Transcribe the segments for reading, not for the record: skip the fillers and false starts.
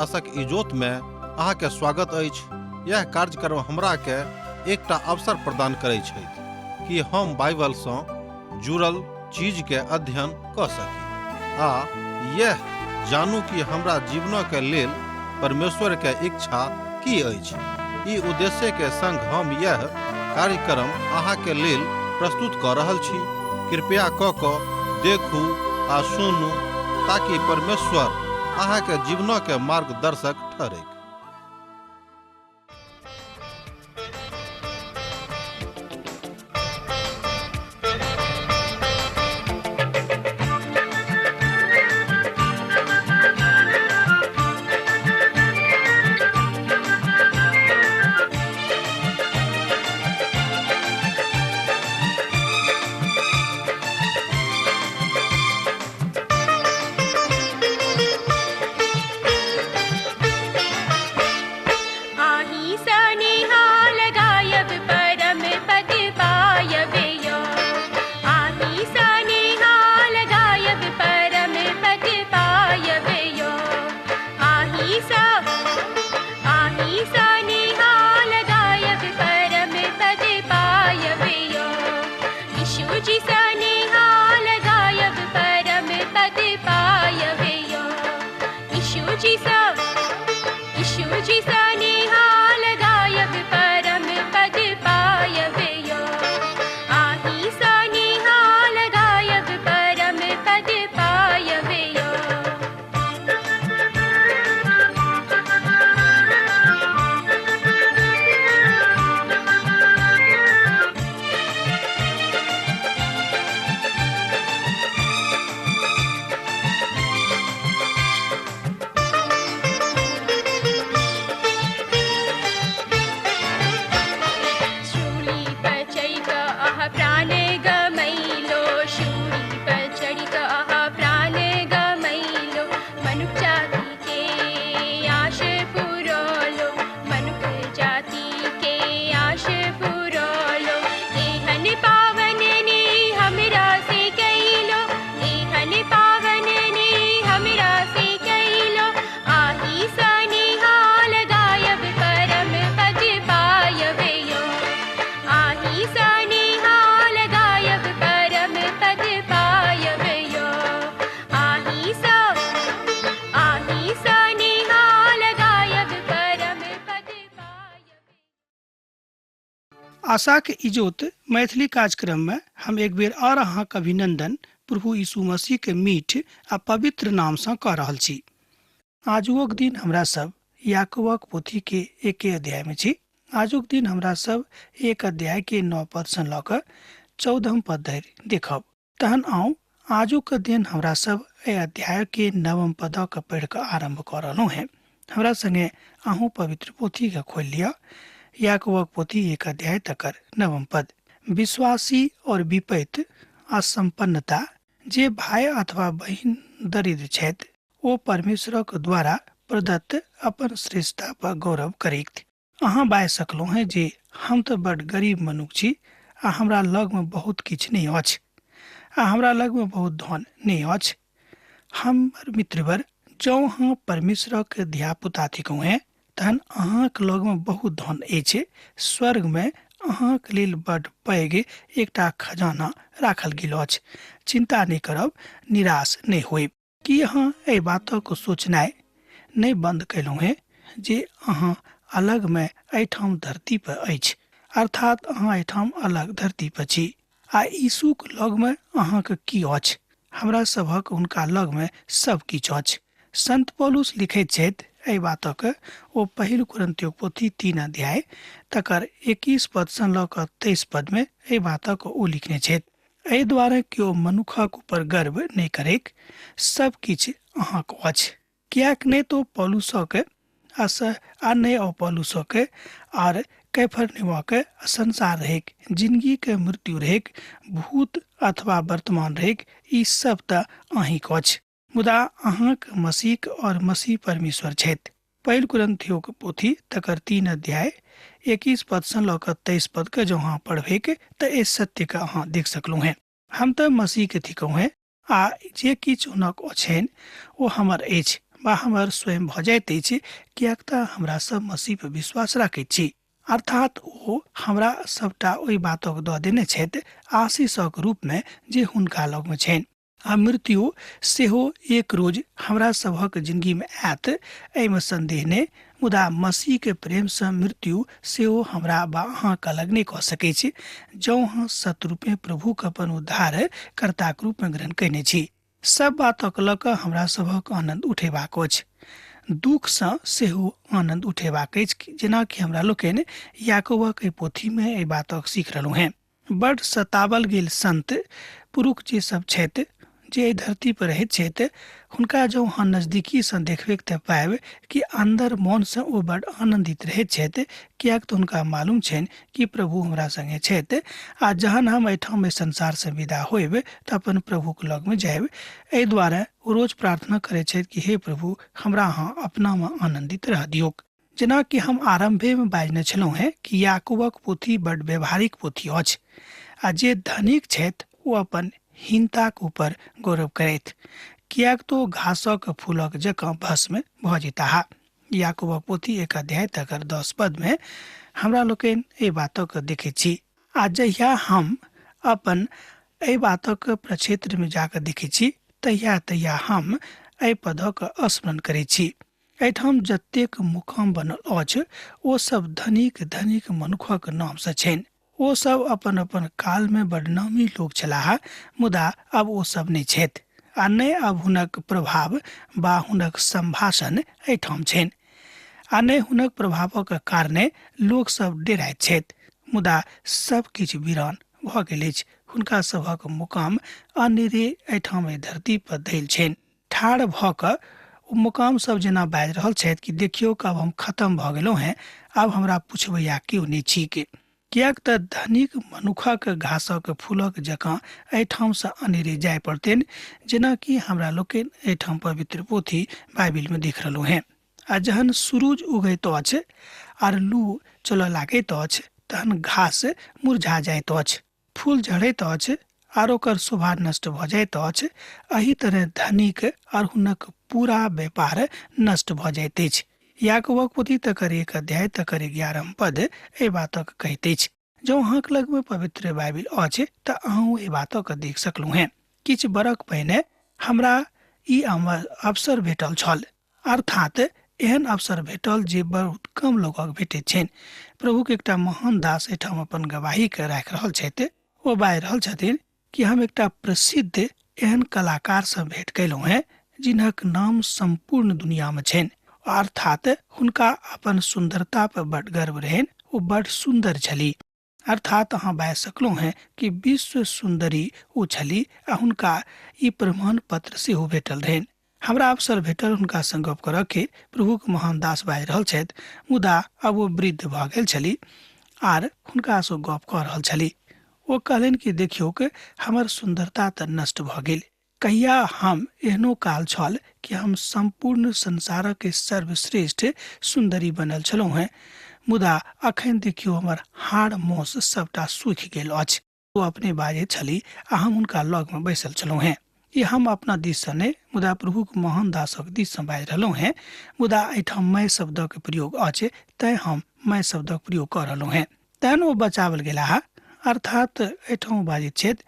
असक इजोत में अहाँ के स्वागत अछि। यह कार्यक्रम हमरा के एकटा अवसर प्रदान करै छथि कि हम बाइबल सँ जुड़ल चीज के अध्ययन क सकी आ यह जानू कि हमरा जीवन के लेल परमेश्वर के इच्छा की अछि। ई उद्देश्य के संग हम यह कार्यक्रम अहाँ के लेल प्रस्तुत क रहल छी। कृपया क क देखू आ सुनू ताकि परमेश्वर अहाँ के जीवन के मार्गदर्शक ठहरैक। आही सनिहाल गायब परम पद पायब यो। आही सनिहाल गायब परम पद पायब यो। आही सा आही सनिहाल गायब परम पद पायब यो। यीशु जी सनिहाल गायब परम पद पायब यो। यीशु जी सा यीशु जी सनिहाल गायब परम पद पायब यो। आही सनिहाल गायब परम पद पायब यो। शूली पर चढ़ि कऽ अहाँ प्राण गमैलो। शूली पर चढ़ि कऽ अहाँ प्राण गमैलो। मनुख जाति के आश पुरौलो। मनुख जाति के आश पुरौलो। एहन पावन ने हमरा से कैलो। एहन पावन ने हमरा से कैलो। आही सनिहाल गायब परम पद पायब यो। आही सनिहाल गायब परम पद पायब यो। आही सा आही सनिहाल गायब परम पद पायब। आशाक इजोत मैथिली कार्यक्रम में हम एक बेर और अहाँक अभिनंदन प्रभु यीशु मसीह के मीठ आ पवित्र नाम सँ कऽ रहल छी। आजुक दिन हमरा सब याकूबक पोथी के एके अध्याय में छी। आजुक दिन हमरा सब 1 अध्याय के 9 पद सँ लऽ कऽ 14 पद धरि देखब। तहन आउ आजुक दिन हमरा सब एहि अध्याय के 9 पद के पढ़ि कऽ आरंभ कऽ रहलहुँ हेँ। हमरा संगे अहूँ पवित्र पोथी के खोलि लिअ। याकूबक पोथी 1 अध्याय तकर 9 पद। विश्वासी और विपैत आ संपन्नता जे भाय अथवा बहिन दरिद्र छथि ओ परमेश्वरक द्वारा प्रदत्त अपन श्रेष्ठता पर गौरव करैत। अहाँ बाजि सकलहुँ हेँ जे हम तऽ बड गरीब मनुख छी आ हमरा लगमे बहुत किछु नहि अछि आ हमरा लगमे बहुत धन नहि अछि। हमर मित्रवर, जँ अहाँ परमेश्वरक धियापुता थिकहुँ हेँ तहन अहाँक लगमे बहुत धन अछि। स्वर्गमे अहाँक लेल बड पैघ एकटा खजाना राखल गेल अछि। चिंता नहि करब, निराश नहि होइब। की अहाँ एहि बातक सोचनाइ नहि बंद कयलहुँ हेँ जे अहाँ अलगमे एहिठाम धरती पर अछि, अर्थात अहाँ एहिठाम अलग धरती पर छी आ यीशुक लगमे अहाँक की अछि? हमरा सभक हुनका लगमे सब किछु अछि। संत पौलुस लिखैत छथि एहि बातक ओ पहिल कुरिन्थियोक पोथी 3 अध्याय तकर 21 पद सँ लऽ कऽ 23 पद मे एहि बातक ओ लिखने छथि। एहि द्वारे केओ मनुखक ऊपर गर्व नहि करैक, सब किछु अहाँक अछि। किएक नहि तो पौलुसक आ नहि अपौलुसक आर कैफरनेवाक संसार रहैक, जिंदगी के मृत्यु रहैक, भूत अथवा वर्तमान रहैक, ई सब तऽ अहींक अछि। मुदा अहाँक मसीह और मसीह परमेश्वर छथि। पहिल कुरिन्थियोक पोथी तकर 3 अध्याय 21 पद सँ लऽ कऽ 23 पद के जँ अहाँ पढ़बैक तऽ एहि सत्य के अहाँ देख सकलहुँ हेँ। हम तऽ मसीह के थिकहुँ हेँ आ जे किछु हुनक छनि ओ हमर अछि। वा हमर स्वयं भऽ जाइत अछि, किएक तऽ हमरा सब मसीह पर विश्वास राखैत छी। अर्थात ओ हमरा सबटा ओहि बातक दऽ देने छथि आशीषक रूपमे जे हुनका लगमे छनि। आ मृत्यु सेहो एक रोज हमरा सभक जिंदगीमे आयत, एहिमे संदेह नहि, मुदा मसीहके प्रेमसँ मृत्यु सेहो हमरा वा अहाँके अलग नहि कऽ सकै छी, जँ अहाँ सतरूपे प्रभुके अपन उद्धार कर्ताक रूपमे ग्रहण कयने छी। सब बातक लऽ कऽ हमरा सभक आनन्द उठेबाक अछि, दुःखसँ सेहो आनन्द उठेबाक अछि, जेनाकि हमरा लोकनि याकूबक एहि पोथीमे एहि बातक सीख रहलहुँ हेँ। बड सतावल गेल संत पुरुष जे सब छथि, जे एहि धरती पर रहैत छथि, हुनका जँ अहाँ नजदीकीसँ देखबै तऽ पायब कि अन्दर मोनसँ ओ बड आनन्दित रहैत छथि, किएक तऽ हुनका मालूम छनि कि प्रभु हमरा संगे छथि आ जहन हम एहिठाम एहि संसारसँ विदा होयब तऽ अपन प्रभुके लगमे जायब। एहि दुआरे ओ रोज प्रार्थना करैत छथि कि हे प्रभु, हमरा अहाँ अपनामे आनन्दित रह दियौक। जेनाकि हम आरम्भेमे बाजने छलहुँ हेँ कि याकूबक पोथी बड व्यवहारिक पोथी अछि आ जे धनिक छथि ओ अपन हीनताक ऊपर गौरव करथि, किएक तऽ ओ घासक फूलक जकाँ भस्म भऽ जेताह। याकूबक पोथी 1 अध्याय तकर 10 पदमे हमरा लोकनि एहि बातक देखैत छी। आ जहिया हम अपन एहि बातक प्रक्षेत्रमे जाकऽ देखैत छी तहिया तहिया हम एहि पदक स्मरण करैत छी। एहिठाम जतेक मुकाम बनल अछि ओ सब धनिक धनिक मनुखक नामसँ छनि। ओ सब अपन अपन कालमे बड नामी लोक छलाह, मुदा आब ओ सब नहि छथि आ नहि आब हुनक प्रभाव वा हुनक संभाषण एहिठाम छनि आ नहि हुनक प्रभावक कारणे लोक सब डेराइत छथि, मुदा सब किछु वीरान भऽ गेल अछि। हुनका सभक मुकाम अनेरे एहिठाम एहि धरती पर धैल छनि। ठाढ़ भऽ कऽ ओ मुकाम सब जेना बाजि रहल छथि कि देखियौ आब हम खत्म भऽ गेलहुँ हेँ, आब हमरा पुछबैया केओ नहि छी के। किएक तऽ धनिक मनुखक घासक फूलक जकाँ एहिठामसँ अनेरे जाय पड़तनि, जेनाकि हमरा लोकनि एहिठाम पवित्र पोथी बाइबिलमे देख रहलहुँ हेँ। आ जहन सुरुज उगैत अछि आर लू चलऽ लागैत अछि तहन घास मुरझा जाइत अछि, फूल झड़ैत अछि आर ओकर शोभा नष्ट भऽ जाइत अछि। एहि तरह धनिक आर हुनक पूरा व्यापार नष्ट भऽ जाइत अछि। याकूबक पोथी तकर 1 अध्याय तकर 11 पद एहि बातक कहैत अछि। जँ अहाँक लगमे पवित्र बाइबिल अछि तऽ अहूँ एहि बातक देख सकलहुँ हेँ। किछु बरख पहिने हमरा ई अवसर भेटल छल, अर्थात एहन अवसर भेटल जे बहुत कम लोकक भेटैत छनि। प्रभुके एकटा महान दास एहिठाम अपन गवाहीके राखि रहल छथि। ओ बाजि रहल छथिन कि हम एकटा प्रसिद्ध एहन कलाकारसँ भेंट कयलहुँ हेँ जिनक नाम सम्पूर्ण दुनियामे छनि, अर्थात हुनका अपन सुन्दरता पर बड गर्व रहनि, ओ बड सुन्दर छली। अर्थात अहाँ बाजि सकलहुँ हेँ कि विश्व सुन्दरी ओ छली आ हुनका ई प्रमाण पत्र सेहो भेटल रहनि। हमरा अवसर भेटल हुनका संग गप करऽ के, प्रभुक महान दास बाजि रहल छथि, मुदा आब ओ वृद्ध भऽ गेल छली आर हुनकासँ गप कऽ रहल छली। ओ कहलनि कि देखियौक, हमर सुन्दरता तऽ नष्ट भऽ गेल। कहिया हम एहनो काल छल कि हम सम्पूर्ण संसारक सर्वश्रेष्ठ सुन्दरी बनल छलहुँ हेँ, मुदा अखन देखियौ हमर हाड़ मौस सबटा सूखि गेल अछि। ओ अपने बाजैत छली आ हम हुनका लगमे बैसल छलहुँ हेँ। ई हम अपना दिससँ नहि, मुदा प्रभुक महान दासक दिससँ बाजि रहलहुँ हेँ, मुदा एहिठाम मैं शब्दक प्रयोग अछि तैँ हम मैं शब्दक प्रयोग कऽ रहलहुँ हेँ। तहन ओ बचावल गेलाह। अर्थात एहिठाम बाजैत छथि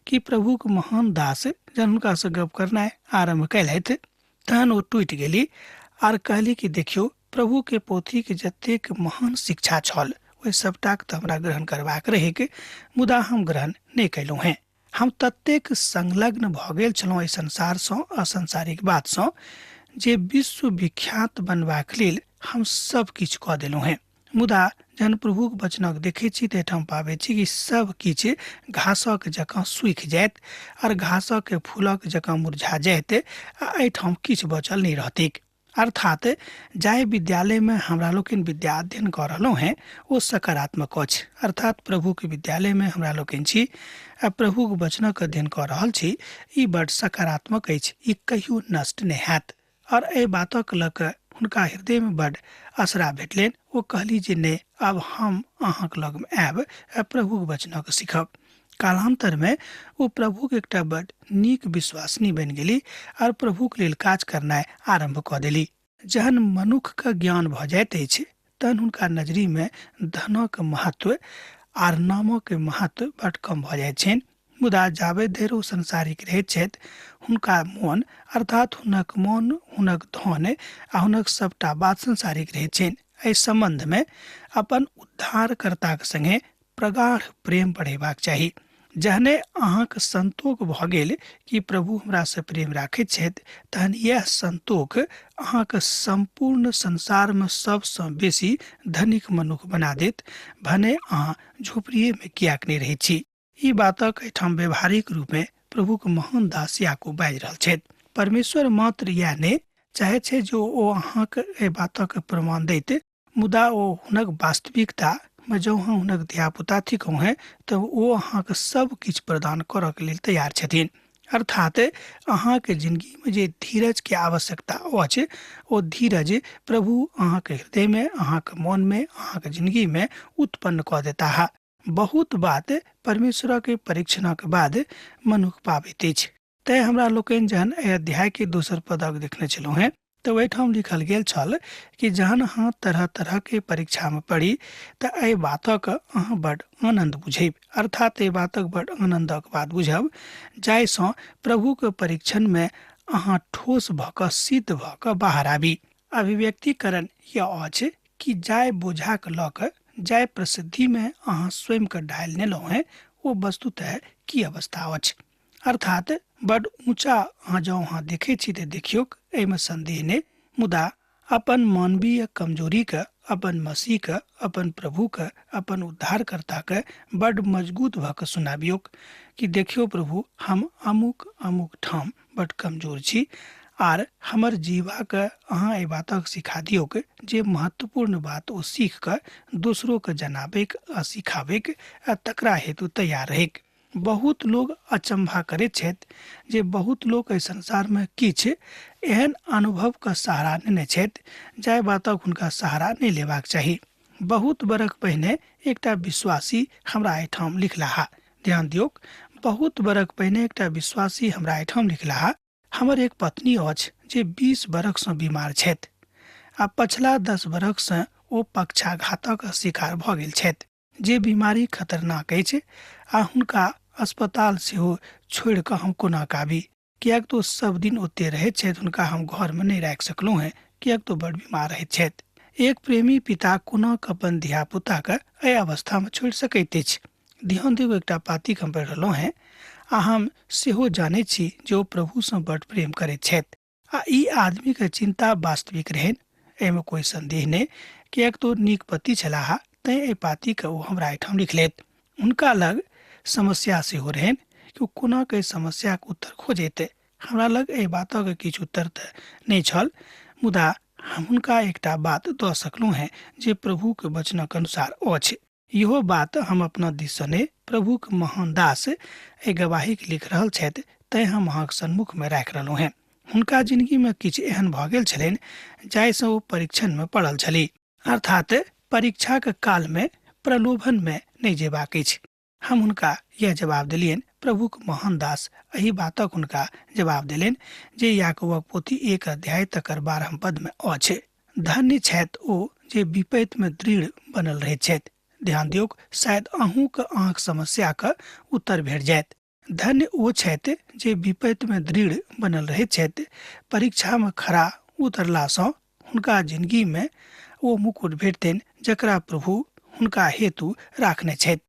कि प्रभुक महान दास जहन हुनकासँ गप करनाइ आरम्भ कयलथि तहन ओ टूटि गेली आर कहली कि देखियौ, प्रभुके पोथीके जतेक महान शिक्षा छल ओहि सबटाके तऽ हमरा ग्रहण करबाक रहैक, मुदा हम ग्रहण नहि कयलहुँ हेँ। हम ततेक संलग्न भऽ गेल छलहुँ एहि संसारसँ, असंसारिक बातसँ, जे विश्वविख्यात बनबाक लेल हम सब किछु कऽ देलहुँ हेँ। मुदा जहन प्रभुक वचनक देखै छी तऽ एहिठाम पाबै छी कि सब किछु घासक जकाँ सूखि जायत आर घासक फूलक जकाँ मुरझा जायत आ एहिठाम किछु बचल नहि रहतैक। अर्थात जाहि विद्यालयमे हमरा लोकनि विद्या अध्ययन कऽ रहलहुँ हेँ ओ सकारात्मक अछि। अर्थात प्रभुके विद्यालयमे हमरा लोकनि छी आ प्रभुक वचनक अध्ययन कऽ रहल छी, ई बड सकारात्मक अछि, ई कहियो नष्ट नहि हैत। और एहि बातक लऽ कऽ हुनका हृदयमे बड असरा भेटलनि। ओ कहली जे नहि, आब हम अहाँक लगमे आयब आ प्रभुक वचनक सीखब। कालांतरमे ओ प्रभुके एकटा बड नीक विश्वासिनी बनि गेली आर प्रभुके लेल काज करनाइ आरम्भ कऽ देली। जहन मनुक्खके ज्ञान भऽ जाइत अछि तहन हुनका नजरिमे धनक महत्व आर नामक महत्व बड कम भऽ जाइत छनि। मुदा जाबे धरि ओ संसारिक रहैत छथि हुनका मोन अर्थात हुनक मोन, हुनक धन आ हुनक सबटा बात संसारिक रहैत छनि। एहि सम्बन्धमे अपन उद्धारकर्ताक संगे प्रगाढ़ प्रेम बढ़ेबाक चाही। जहने अहाँके संतोख भऽ गेल कि प्रभु हमरासँ प्रेम राखैत छथि तहन इएह संतोख अहाँके सम्पूर्ण संसारमे सबसँ बेसी धनिक मनुख बना देत, भने अहाँ झोपड़िएमे किएक नहि रहैत छी। ई बातक एहिठाम व्यवहारिक रूपमे प्रभुक महान दास याकूब बाजि रहल छथि। परमेश्वर मात्र इएह नहि चाहै छै जे ओ अहाँके एहि बातक प्रमाण दैत, मुदा ओ हुनक वास्तविकतामे जँ अहाँ हुनक धियापुता थिकहुँ हेँ तऽ ओ अहाँके सब किछु प्रदान करऽके लेल तैयार छथिन। अर्थात अहाँके जिन्दगीमे जे धीरजके आवश्यकता अछि ओ धीरज प्रभु अहाँके हृदयमे, अहाँके मोनमे, अहाँके जिन्दगीमे उत्पन्न कऽ देताह। बहुत बात परमेश्वरक परीक्षणक बाद मनुख पाबैत अछि। तैँ हमरा लोकनि जहन एहि अध्यायके दोसर पदक देखने छलहुँ हेँ तऽ ओहिठाम लिखल गेल छल कि जहन अहाँ तरह तरहके परीक्षामे पड़ी तऽ एहि बातक अहाँ बड आनन्द बुझब, अर्थात एहि बातक बड आनन्दक बात बुझब जाहिसँ प्रभुके परीक्षणमे अहाँ ठोस भऽ कऽ सिद्ध भऽ कऽ बाहर आबी। अभिव्यक्तिकरण यह अछि कि जाहि बोझाके लऽ कऽ जाहि प्रसिद्धिमे अहाँ स्वयंके ढालि लेलहुँ हेँ ओ वस्तुतः की अवस्था अछि। अर्थात बड ऊँचा अहाँ जँ अहाँ देखै छी तऽ देखियौक, एहिमे संदेह नहि, मुदा अपन मानवीय कमजोरीके, अपन मसीहके, अपन प्रभुके, अपन उद्धारकर्ताके बड मजबूत भऽ कऽ सुनाबियौक कि देखियौ प्रभु, हम अमुक अमुक ठाम बड कमजोर छी आर हमर जीवाके अहाँ एहि बातक सिखा दियौक जे महत्वपूर्ण बात ओ सीख कऽ दोसरोके जनाबैक आ सिखाबैक आ तकरा हेतु तैयार रहैक। बहुत लोग अचंभा करैत छथि जे बहुत लोक एहि संसारमे किछु एहन अनुभवके सहारा नेने छथि जाहि बातक हुनका सहारा नहि लेबाक चाही। बहुत बरख पहिने एकटा विश्वासी हमरा एहिठाम लिखलाहा, ध्यान दियौक, बहुत बरख पहिने एकटा विश्वासी हमरा एहिठाम लिखलाहा, हमर एक पत्नी अछि जे 20 बरखसँ बीमार छथि आ पछिला 10 बरखसँ ओ पक्षाघातक शिकार भऽ गेल छथि। जे बीमारी खतरनाक अछि आ हुनका अस्पताल सेहो छोड़ि कऽ हम कोना काबी, किएक तऽ ओ सब दिन ओते रहैत छथि, हुनका हम घरमे नहि राखि सकलहुँ हेँ किएक तऽ ओ बड़ बीमार रहैत छथि। एक प्रेमी पिता कोना कऽ अपन धियापुताके एहि अवस्थामे छोड़ि सकैत अछि? ध्यान दियौ, एकटा पातीके हम पढ़ि रहलहुँ हेँ आ हम सेहो जानैत छी जे ओ प्रभुसँ बड़ प्रेम करैत छथि आ ई आदमीके चिन्ता वास्तविक रहनि, एहिमे कोइ सन्देह नहि, किएक तऽ ओ नीक पति छलाह तैँ एहि पातीके ओ हमरा एहिठाम लिखलथि। हुनका लग समस्या सेहो रहनि कि ओ कोना कऽ एहि समस्याके उत्तर खोजैत। हमरा लग एहि बातक किछु उत्तर तऽ नहि छल, मुदा हम हुनका एकटा बात दऽ सकलहुँ हेँ जे प्रभुके वचनक अनुसार अछि। इहो बात हम अपना दिससँ नहि, प्रभुक महान दास एहि गवाहीके लिख रहल छथि तैँ हम अहाँक सन्मुखमे राखि रहलहुँ हेँ। हुनका जिनगीमे किछु एहन भऽ गेल छलनि जाहिसँ ओ परीक्षणमे पड़ल छली, अर्थात परीक्षाक कालमे प्रलोभनमे नहि जेबाक अछि। हम हुनका यह जवाब देलियनि, प्रभुक महान दास एहि बातक हुनका जवाब देलनि जे याकूबक पोथी 1 अध्याय तकर 12 पदमे अछि। धन्य छथि ओ जे विपैतमे दृढ़ बनल रहैत छथि। ध्यान दियौक, शायद अहूँके अहाँक समस्याके उत्तर भेट जायत। धन्य ओ छथि जे विपैतमे दृढ़ बनल रहैत छथि। परीक्षामे खरा उतरलासँ हुनका जिनगीमे ओ मुकुट भेटतनि जकरा प्रभु हुनका हेतु राखने छथि,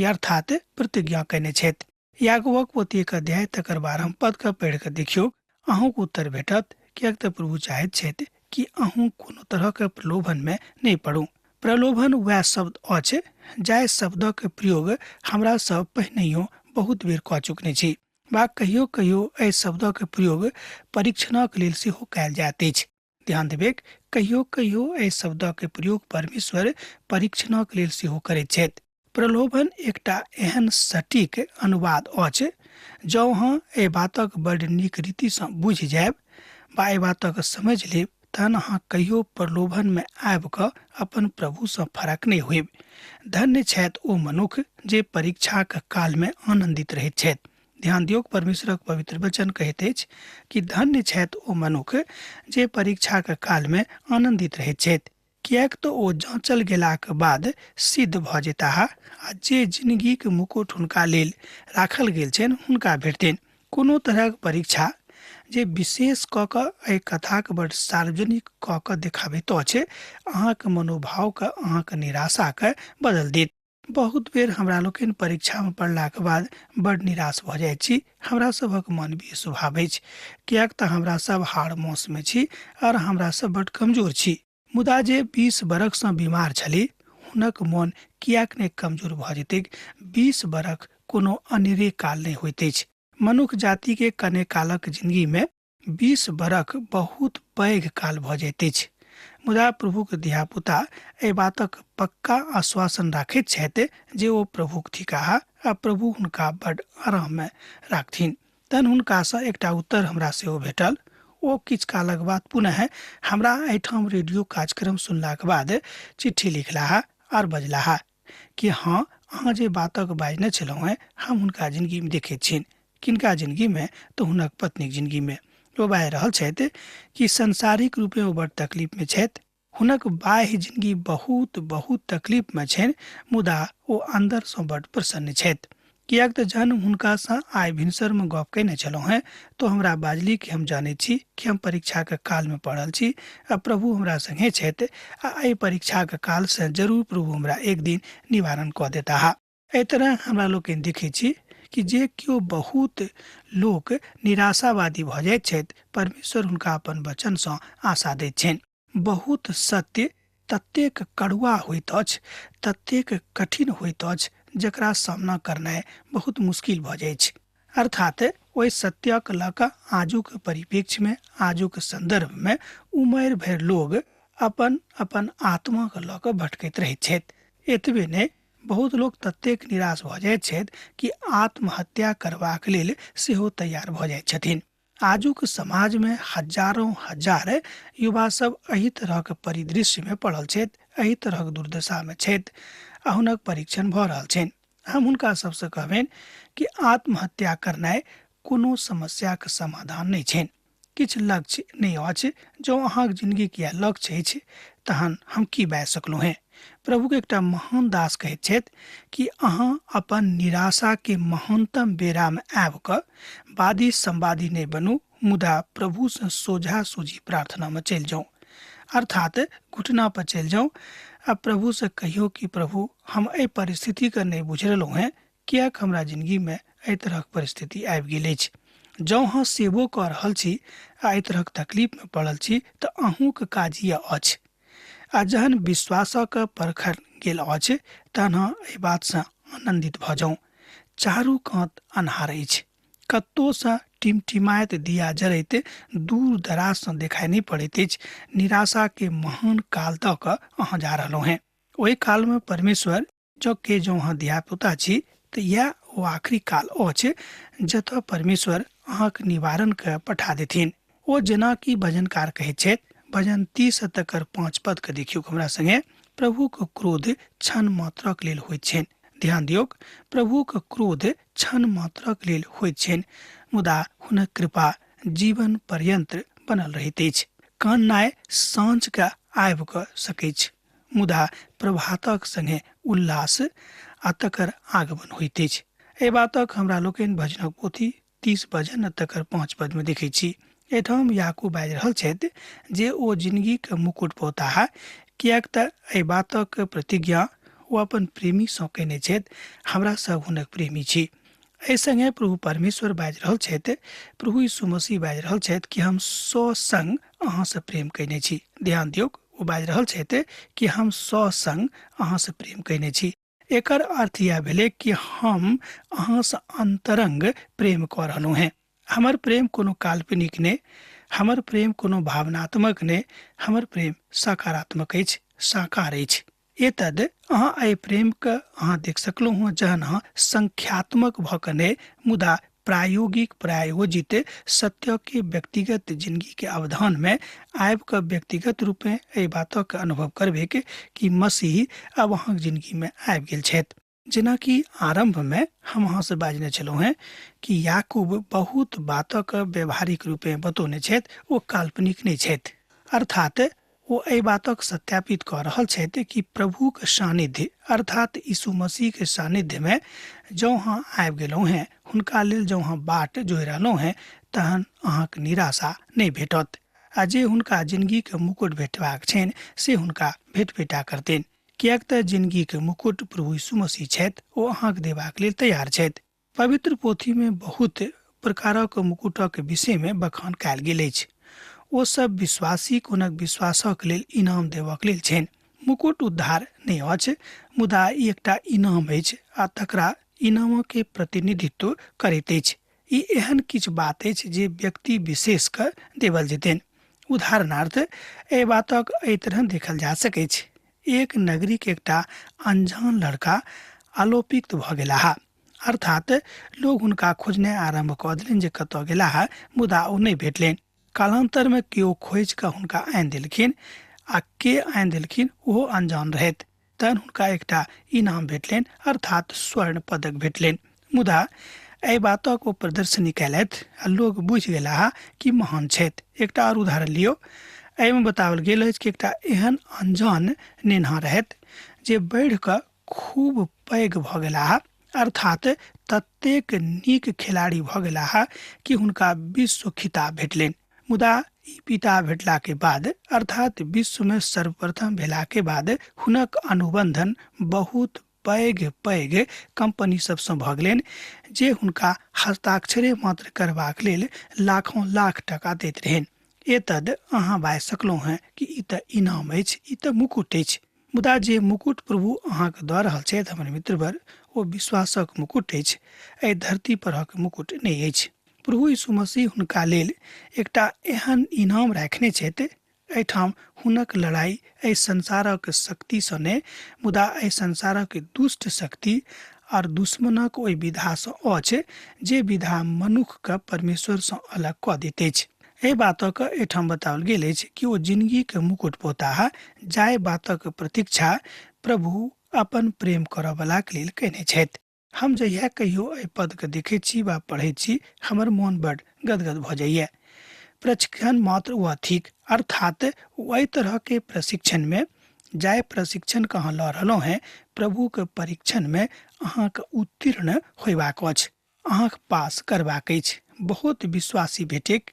अर्थात प्रतिज्ञा कयने छथि। याकूबक पोथी 1 अध्याय तकर 12 पदके पढ़ि कऽ देखियौ, अहूँके उत्तर भेटत, किएक तऽ प्रभु चाहैत छथि कि अहूँ कोनो तरहके प्रलोभनमे नहि पड़ू। प्रलोभन वएह शब्द अछि जाहि शब्दक प्रयोग हमरा सब पहिनहियो बहुत बेर कऽ चुकने छी वा कहियो कहियो एहि शब्दक प्रयोग परीक्षणक लेल सेहो कयल जाइत अछि। ध्यान देबेक, कहियो कहियो एहि शब्दक प्रयोग परमेश्वर परीक्षणक लेल सेहो करैत छथि। प्रलोभन एकटा एहन सटीक अनुवाद अछि, जँ अहाँ एहि बातक बड नीक रीतिसँ बुझि जायब वा एहि बातक समझि लेब तहन अहाँ कहियो प्रलोभनमे आबि कऽ अपन प्रभुसँ फरक नहि होयब। धन्य छथि ओ मनुख जे परीक्षाक कालमे आनन्दित रहैत छथि। ध्यान दियौक, परमेश्वरक पवित्र वचन कहैत अछि कि धन्य छथि ओ मनुख जे परीक्षाक कालमे आनन्दित रहैत छथि, किएक तऽ ओ जाँचल गेलाक बाद सिद्ध भऽ जेताह आ जे जिनगीक मुकुट हुनका लेल राखल गेल छनि हुनका भेटतनि। कोनो तरहक परीक्षा जे विशेष कऽ कऽ एहि कथाक बड सार्वजनिक कऽ कऽ देखाबैत अछि, अहाँक मनोभावके, अहाँक निराशाके बदल देत। बहुत बेर हमरा लोकनि परीक्षामे पढ़लाक बाद बड निराश भऽ जाइ छी। हमरा सभक मानवीय स्वभाव अछि, किएक तऽ हमरा सब हाड़ मांसमे छी आओर हमरा सब बड कमजोर छी। मुदा जे 20 बरखसँ बीमार छली हुनक मन किएक नहि कमजोर भऽ जेतैक? 20 बरख कोनो अनेरे काल नहि होइत अछि। मनुख जातिके कने कालक जिंदगीमे 20 बरख बहुत पैघ काल भऽ जाइत अछि। मुदा प्रभुक धियापुता एहि बातक पक्का आश्वासन राखैत छथि जे ओ प्रभुक थिकाह आ प्रभु हुनका बड आराममे राखथिन। तहन हुनकासँ एकटा उत्तर हमरा सेहो भेटल। ओ किछु कालक बाद पुनः हमरा एहिठाम रेडियो कार्यक्रम सुनलाक बाद चिट्ठी लिखलाह आर बजलाह कि हँ, अहाँ जे बातक बाजने छलहुँ हेँ हम हुनका जिनगीमे देखैत छियनि। किनका जिनगीमे? तऽ हुनक पत्नीक जिनगीमे। ओ बाजि रहल छथि कि सांसारिक रूपे ओ बड़ तकलीफमे छथि, हुनक बाह्य जिनगी बहुत बहुत तकलीफमे छनि, मुदा ओ अन्दरसँ बड़ प्रसन्न छथि। किएक तऽ जहन हुनकासँ आइ भिनसरमे गप कयने छलहुँ हेँ तऽ हमरा बाजली कि हम जानैत छी कि हम परीक्षाके कालमे पड़ल छी आ प्रभु हमरा सङ्गे छथि आ एहि परीक्षाके कालसँ जरूर प्रभु हमरा एक दिन निवारण कऽ देताह। एहि तरह हमरा लोकनि देखै छी कि जे केओ बहुत लोक निराशावादी भऽ जाइत छथि, परमेश्वर हुनका अपन वचनसँ आशा दैत छनि। बहुत सत्य ततेक कड़ुआ होइत अछि, ततेक कठिन होइत अछि, जकरा सामना करनाइ बहुत मुश्किल भऽ जाइ छै। अर्थात ओहि सत्यक लऽ कऽ आजुक परिप्रेक्ष्यमे, आजुक सन्दर्भमे उमरि भरि लोग अपन अपन आत्माके लऽ कऽ भटकैत रहैत छथि। एतबे नहि, बहुत लोक ततेक निराश भऽ जाइत छथि कि आत्महत्या करबाक लेल सेहो तैयार भऽ जाइत छथिन। आजुक समाजमे हजारों हजार युवा सब एहि तरहक परिदृश्यमे पड़ल छथि, एहि तरहक दुर्दशामे छथि आ हुनक परीक्षण भऽ रहल छनि। हम हुनका सबसँ कहबनि कि आत्महत्या करनाइ कोनो समस्याक समाधान नहि छनि। किछु लक्ष्य नहि अछि, जँ अहाँक जिनगीक इएह लक्ष्य अछि तहन हम की बाजि सकलहुँ हेँ। प्रभुके एकटा महान दास कहैत छथि कि अहाँ अपन निराशाके महानतम बेरामे आबि कऽ वादी संवादी नहि बनू, मुदा प्रभुसँ सोझा सोझी प्रार्थनामे चलि जाउ, अर्थात घुटना पर चलि जाउ आ प्रभुसँ कहियौ कि प्रभु, हम एहि परिस्थितिके नहि बुझि रहलहुँ हेँ, किएक हमरा जिनगीमे एहि तरहक परिस्थिति आबि गेल अछि। जँ अहाँ सेवो कऽ रहल छी आ एहि तरहक तकलीफमे पड़ल छी तऽ अहूँके काज इएह अछि। आ जहन विश्वासक परखल गेल अछि तहन अहाँ एहि बातसँ आनन्दित भऽ जाउ। चारू कात अन्हार अछि, कतोसँ टिमटिमाइत दिया जरैत दूर दराजसँ देखाइ नहि पड़ैत अछि। निराशाके महान काल दऽ कऽ अहाँ जा रहलहुँ हेँ। ओहि कालमे परमेश्वर जँ के जँ अहाँ धियापुता छी तऽ इएह ओ आखिरी काल अछि जतऽ परमेश्वर अहाँके निवारण के पठा देथिन। ओ जेना कि भजनकार कहैत छथि, भजन 30 तकर 5 पद के देखियौ हमरा संगे, प्रभुक क्रोध क्षण मात्रक लेल होइत छनि। ध्यान दियौक, प्रभुक क्रोध क्षण मात्रक लेल होइत छनि, मुदा हुनक कृपा जीवन पर्यंत बनल रहैत अछि। काननाइ साँझ के आबि कऽ सकैछ, मुदा प्रभातक संगे उल्लास आ तकर आगमन होइत अछि। एहि बातक हमरा लोकनि भजनक पोथी 30 भजन आ तकर 5 पद में देखै छी। एहिठाम याकूब बाजि रहल छथि जे ओ जिनगीके मुकुट पौताह, किएक तऽ एहि बातक प्रतिज्ञा ओ अपन प्रेमीसँ कयने छथि। हमरा सब हुनक प्रेमी छी। एहि संगे प्रभु परमेश्वर बाजि रहल छथि, प्रभु यीशु मसीह बाजि रहल छथि कि हम ससंग अहाँसँ प्रेम कयने छी। ध्यान दियौक, ओ बाजि रहल छथि कि हम ससंग अहाँसँ प्रेम कयने छी। एकर अर्थ इएह भेलै कि हम अहाँसँ अन्तरंग प्रेम कऽ रहलहुँ हेँ। हमर प्रेम कोनो काल्पनिक नहि, हमर प्रेम कोनो भावनात्मक नहि, हमर प्रेम सकारात्मक अछि, साकार अछि। एतद अहाँ एहि प्रेमके अहाँ देख सकलहुँ हँ जहन अहाँ संख्यात्मक भऽ कऽ नहि मुदा प्रायोगिक प्रायोजित सत्यके व्यक्तिगत जिंदगी के अवधान में आबि कऽ व्यक्तिगत रूपे एहि बातक अनुभव करबैक कि मसीह आब अहाँके जिंदगी में आबि गेल छथि। जेनाकि आरंभ में हम अहाँ से बाजने छलहुँ हेँ कि याकूब बहुत बातक व्यवहारिक रूपे बतौने छथि, ओ काल्पनिक नहि छथि। अर्थात ओ एहि बातक सत्यापित कऽ रहल छथि कि प्रभुक सानिध्य अर्थात यीशु मसीह के सानिध्य में जँ अहाँ आबि गेलहुँ हेँ, हुनका लेल जँ अहाँ बाट जोहि रहलहुँ हेँ, तहन अहाँके निराशा नहि भेटत आ जे हुनका जिंदगीके मुकुट भेटबाक छनि से हुनका भेटबेटा करतनि, किएक तऽ जिंदगीके मुकुट प्रभु यीशु मसीह छथि, ओ अहाँके देबाक लेल तैयार छथि। पवित्र पोथीमे बहुत प्रकारक मुकुटक विषयमे बखान कयल गेल अछि। ओ सब विश्वासी हुनक विश्वासक लेल इनाम देबक लेल छनि। मुकुट उद्धार नहि अछि, मुदा ई एकटा इनाम अछि आ तकरा इनामके प्रतिनिधित्व करैत अछि। ई एहन किछु बात अछि जे व्यक्ति विशेषके देबल जेतनि। उदाहरणार्थ एहि बातक एहि तरह देखल जा सकैछ। एक नगरीके एकटा अनजान लड़का आलोपित भऽ गेलाह, अर्थात लोग हुनका खोजनाइ आरम्भ कऽ देलनि जे कतऽ गेलाह, मुदा ओ नहि भेटलनि। कालांतर में केओ खोजि कऽ हुनका आनि देलखिन आ के आनि देलखिन ओहो अनजान रहथि। तहन हुनका एकटा इनाम भेटलनि, अर्थात स्वर्ण पदक भेटलनि। मुदा एहि बातक ओ प्रदर्शनी कयलथि आ लोग बुझि गेलाह कि महान छथि। एकटा आओर उदाहरण लियौ। एहिमे बताओल गेल अछि कि एकटा एहन अनजान नेन्हा रहथि जे बढ़ि कऽ खूब पैघ भऽ गेलाह, अर्थात ततेक नीक खिलाड़ी भऽ गेलाह कि हुनका विश्व खिताब भेटलनि। मुदा ई पिता भेटला के बाद अर्थात विश्व में सर्वप्रथम भेला के बाद हुनक अनुबंधन बहुत पैघ पैघ कंपनी सबसँ भऽ गेलनि जे हुनका हस्ताक्षरे मात्र करबाक लेल लाखों लाख टका दैत रहनि। एतद अहाँ बाजि सकलहुँ हेँ कि ई तऽ इनाम अछि, ई तऽ मुकुट अछि। मुदा जे मुकुट प्रभु अहाँके दऽ रहल छथि हमर मित्रवर, ओ विश्वासक मुकुट अछि, एहि धरती परहक मुकुट नहि अछि। प्रभु यीशु मसीह हुनका लेल एकटा एहन इनाम राखने छथि। एहिठाम हुनक लड़ाई एहि संसारक शक्तिसँ नहि, मुदा एहि संसारक दुष्ट शक्ति आर दुश्मनक ओहि विधासँ अछि जे विधा मनुखके परमेश्वरसँ अलग कऽ दैत अछि। एहि बातक एहिठाम बताओल गेल अछि कि ओ जिंदगीके मुकुट पौताह, जाहि बातक प्रतीक्षा प्रभु अपन प्रेम करऽवलाके लेल कयने छथि। हम जहिया कहियो एहि पदके देखैत छी वा पढ़ैत छी, हमर मोन बड गदगद भऽ जाइए। प्रशिक्षण मात्र वह थिक, अर्थात ओहि तरहके प्रशिक्षणमे जाहि प्रशिक्षणके अहाँ लऽ रहलहुँ हेँ, प्रभुके परीक्षणमे अहाँके उत्तीर्ण होयबाक अछि, अहाँके पास करबाक अछि। बहुत विश्वासी भेटैक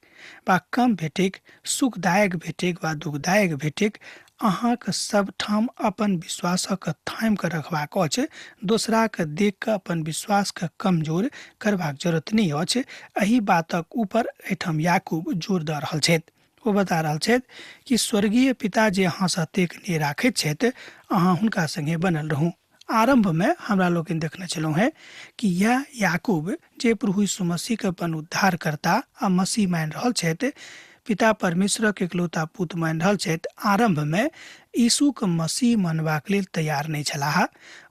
वा कम भेटैक, सुखदायक भेटैक वा दुखदायक भेटैक, अहाँके सबठाम अपन विश्वासक थामि कऽ रखबाक अछि। दोसराके देख कऽ अपन विश्वासके कमजोर करबाक जरूरत नहि अछि। एहि बातक ऊपर एहिठाम याकूब जोर दऽ रहल छथि। ओ बता रहल छथि कि स्वर्गीय पिता जे अहाँसँ एतेक नेह राखैत छथि, अहाँ हुनका संगे बनल रहू। आरंभ में हमरा लोकनि देखने छलहुँ हेँ कि यैह याकूब जे प्रभु यीशु मसीहके अपन उद्धारकर्ता आ मसीह मानि रहल छथि, पिता परमेश्वरक एकलौता पुत्र मानि रहल छथि, आरंभ में यीशुके मसीह मानबाक लेल तैयार नहि छलाह,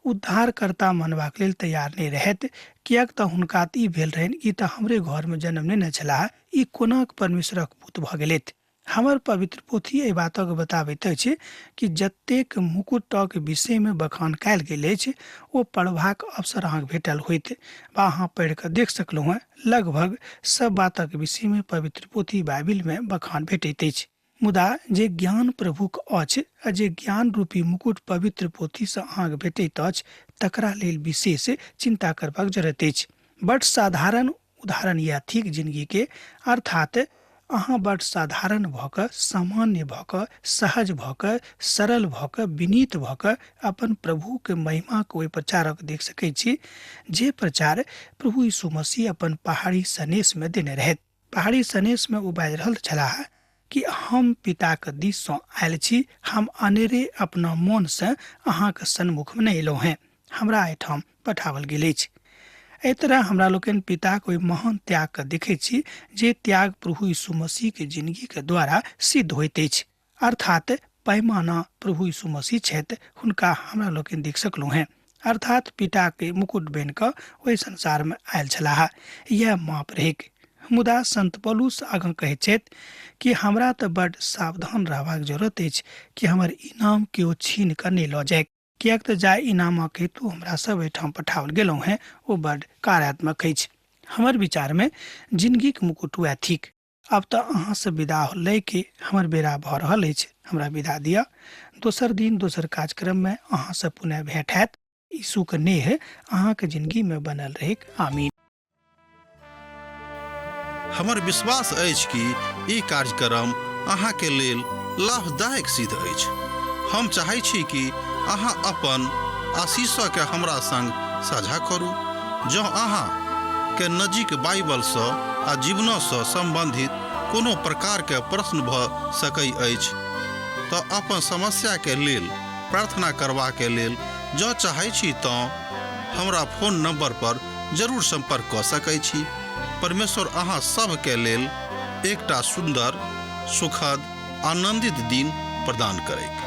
उद्धारकर्ता मानबाक लेल तैयार नहि रहथि, किएक तऽ हुनका तऽ ई भेल रहनि ई तऽ हमरे घरमे जन्म नेने छलाह, ई कोना परमेश्वरक पुत्र भऽ गेलथि। हमर पवित्र पोथी एहि बातक बताबैत अछि कि जतेक मुकुटक विषयमे बखान कयल गेल अछि ओ पढ़बाक अवसर अहाँके भेटल होइत वा अहाँ पढ़ि कऽ देख सकलहुँ हेँ। लगभग सब बातक विषयमे पवित्र पोथी बाइबिलमे बखान भेटैत अछि। मुदा जे ज्ञान प्रभुक अछि आ जे ज्ञान रूपी मुकुट पवित्र पोथीसँ अहाँके भेटैत अछि तकरा लेल विशेष चिन्ता करबाक जरूरत अछि। बड साधारण उदाहरण यह थिक जिंदगी के, अर्थात अहाँ बड साधारण भऽ कऽ, सामान्य भऽ कऽ, सहज भऽ कऽ, सरल भऽ कऽ, विनीत भऽ कऽ अपन प्रभुके महिमाके ओहि प्रचारक देख सकै छी जे प्रचार प्रभु यीशु मसीह अपन पहाड़ी सनेशमे देने रहथि। पहाड़ी सनेशमे ओ बाजि रहल छलाह कि हम पिताके दिससँ आयल छी, हम अनेरे अपना मोनसँ अहाँके सन्मुखमे नहि एलहुँ हेँ, हमरा एहिठाम पठाओल गेल अछि। एहि तरह हमरा लोकनि पिताक ओहि महान त्यागके देखैत छी जे त्याग प्रभु यीशु मसीहके जिंदगीके द्वारा सिद्ध होइत अछि। अर्थात पैमाना प्रभु यीशु मसीह छथि, हुनका हमरा लोकनि देख सकलहुँ हेँ। अर्थात पिताके मुकुट बनि कऽ ओहि संसारमे आयल छलाह। इएह माप रहैक। मुदा संत पौलुस आगाँ कहैत छथि कि हमरा तऽ बड्ड सावधान रहबाक जरूरत अछि कि हमर इनाम केओ छीन कऽ नहि लऽ जाय, किएक तऽ जाहि इनामक हेतु हमरा सब एहिठाम पठाओल गेलहुँ हेँ ओ बड्ड कार्यात्मक अछि। हमर विचारमे जिनगीक मुकुट वएह थिक। आब तऽ अहाँसँ विदा लैके हमर बेरा भऽ रहल अछि, हमरा विदा दिअ। दोसर दिन दोसर कार्यक्रममे अहाँसँ पुनः भेंट हैत। यीशुक नेह अहाँके जिनगीमे बनल रहैक। आमीन। हमर विश्वास अछि कि ई कार्यक्रम अहाँके लेल लाभदायक सिद्ध अछि। हम चाहै छी कि अहाँ अपन आशीषके हमरा संग साझा करू। जँ अहाँ के नजीक बाइबलसँ आ जीवनसँ सम्बन्धित कोनो प्रकारके प्रश्न भऽ सकै अछि तऽ अपन समस्याके लेल प्रार्थना करबाके लेल जँ चाहै छी तँ हमरा फोन नंबर पर जरूर संपर्क कऽ सकै छी। परमेश्वर अहाँ सभके लेल एकटा सुन्दर, सुखद, आनंदित दिन प्रदान करैक।